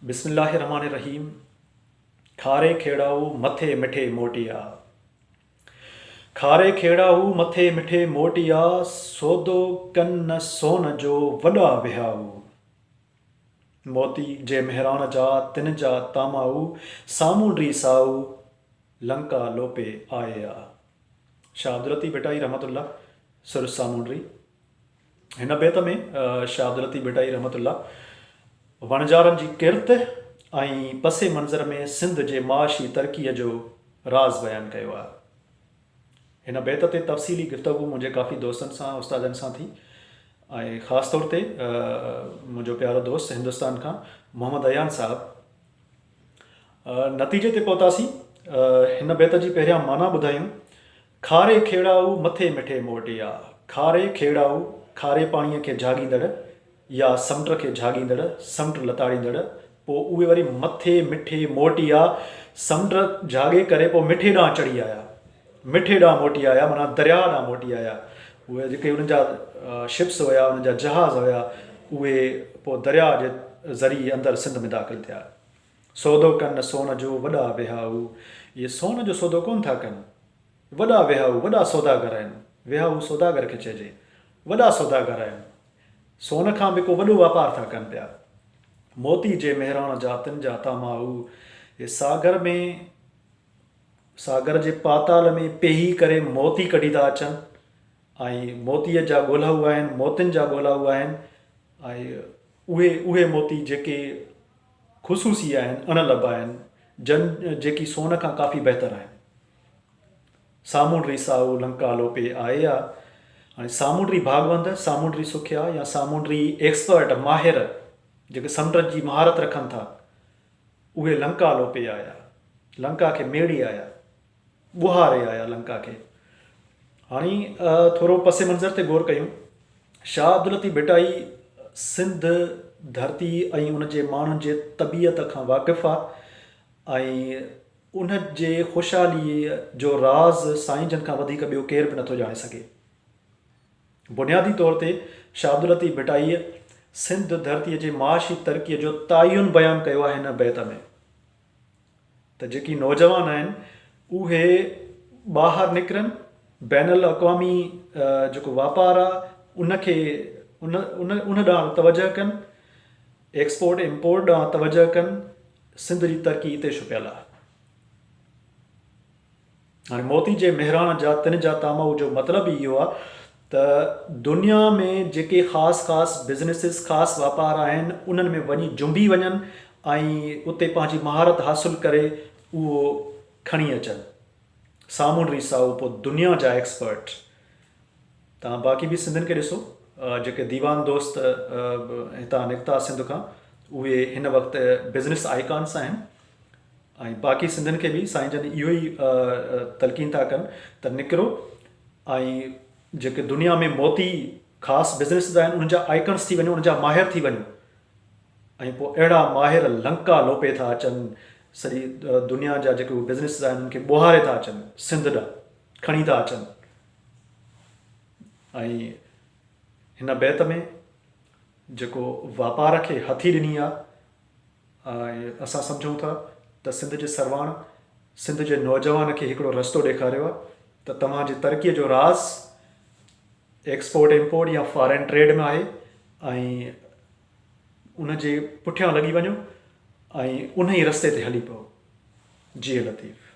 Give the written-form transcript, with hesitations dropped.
بسم الله الرحمٰن الرحيم کاري کيڙائو مٿي مٺي موٽيا کاري کيڙائو مٿي مٺي موٽيا سودو ڪن نه سون جو وڏا وهائو موتي جي مهراڻ جا تن جا تامائو سامونڊي سائو لنڪا لوپي آئيا شاهه عبداللطيف ڀٽائي رحمة الله سر سامونڊي هن بيت ۾ شاهه عبداللطيف ڀٽائي رحمة الله وڻجارن جي ڪرت ۽ پس منظر ۾ سنڌ جي معاشي ترقيء جو راز بيان ڪيو آهي. هن بيت تي تفصيلي گفتگو منهنجي ڪافي دوستن سان، استادن سان ٿي ۽ خاص طور تي منهنجو پيارو دوست هندستان کان محمد ايان صاحب نتيجي تي پهتاسين. هن بيت جي پهريان معنيٰ ٻڌايون کاري کيڙائو مٿي مٺي موٽيا. کاري کيڙائو، کاري پاڻيء کي جهاڳيندڙ يا سمنڊ کي جهاڳيندڙ، سمنڊ لتاڙيندڙ، پوء اهي وري مٿي مٺي موٽيا، سمنڊ جهاڳي ڪري پوء مٺي ڏانهن چڙهي آيا. مٺي ڏانهن موٽي آيا معنيٰ درياهه ڏانهن موٽي آيا. اهي جيڪي انهن جا شپس هيا، انهن جا جهاز هيا، اهي پوء درياهه جي ذريعي اندر سنڌ ۾ داخل ٿيا. سودو ڪن سون جو وڏا وهائو. اهي سون جو سودو ڪونه ٿا ڪن. وڏا وهائو، وڏا سوداگر آهن. وهائو سوداگر کي چئجي. وڏا سوداگر آهن. سون کان به ڪو وڏو واپار ٿا ڪن پيا. موتي جي مهراڻ جا تن جا تامائو. اهي ساگر ۾ ساگر جي پاتال ۾ پيهي ڪري موتي ڪڍي ٿا اچن ۽ موتيء جا ڳولهائو آهن، موتين جا ڳولهائو آهن ۽ اهي اهي موتي جيڪي خصوصي آهن، اڻ لڀ آهن، جن جيڪي سون کان ڪافي بهتر آهن. سامونڊري سائو لنڪا لوپي آئي آ. هاڻي سامونڊري ڀاڳوند، سامونڊري سکيا يا سامونڊري ايڪسپرٽ، ماهر، جيڪي سمنڊ جي مهارت رکن ٿا، اهي لنڪا لوپي آيا، لنڪا کي ميڙي آيا. ٻوهاري آيا لنڪا کي. هاڻي ٿورو پس منظر تي غور ڪيون. شاهه عبداللطيف ڀٽائي سنڌ ڌرتي ۽ ان جي ماڻهن جي طبيعت کان واقف آ ۽ ان جي خوشحاليء جو راز سائين جن کان وڌيڪ ٻيو ڪير به نٿو ڄاڻي سگهي. بنيادي طور تي شاهه عبداللطيف ڀٽائيء سنڌ ڌرتيء جي معاشي ترقيء جو تعين بيان ڪيو آهي هن بيت ۾. ته جيڪي نوجوان آهن اهي ٻاهر نڪرن بين الاقوامي جيڪو واپار آهي ان کي ان ان ان ڏانهن توجه ڪن ايڪسپورٽ امپورٽ ڏانهن توجه ڪن سنڌ جي ترقي اتي ڇپيل آهي هاڻي موتي جي مهراڻ جا تن جا تامائو جو مطلب ئي اهو آهي ته دنيا ۾ جيڪي خاص خاص بزنيسز خاص واپار آهن انهن ۾ وڃي جنبي وڃن ۽ اتي پنهنجي مهارت حاصل ڪري اهو کڻي اچن سامونڊري سائو پوء دنيا جا ايڪسپرٽ توهان باقي به سنڌين کي ڏسو جيڪي ديوان دوست هتان نڪتا سنڌ کان اهي هن وقت بزنس آئيڪانس آهن ۽ باقي سنڌين کي به سائين جن اهو ئي تلقين ٿا ڪن ته نڪرو ۽ جيڪي دنيا ۾ موتي خاص بزنسز آهن انهن جا آئيڪنس ٿي وڃو انهن جا ماهر ٿي وڃو ۽ پوء اهڙا ماهر لنڪا لوپي ٿا اچن سڄي دنيا جا جيڪي بزنسز آهن انهن کي ٻوهاري ٿا اچن سنڌ ڏانهن کڻي ٿا اچن ۽ هن بيت ۾ جيڪو واپار کي هٿي ڏني آهي ۽ اسان سمجهون ٿا ته سنڌ جي سرواڻ سنڌ جي نوجوان کي هڪڙو رستو ڏيکاريو آهي ته توهان جي ترقي جو راز ايڪسپورٽ امپورٽ يا فارين ٽريڊ ۾ آهي ۽ ان جي پٺيان لڳي وڃو ۽ ان ئي رستي تي هلي پئو. جيئي لطيف.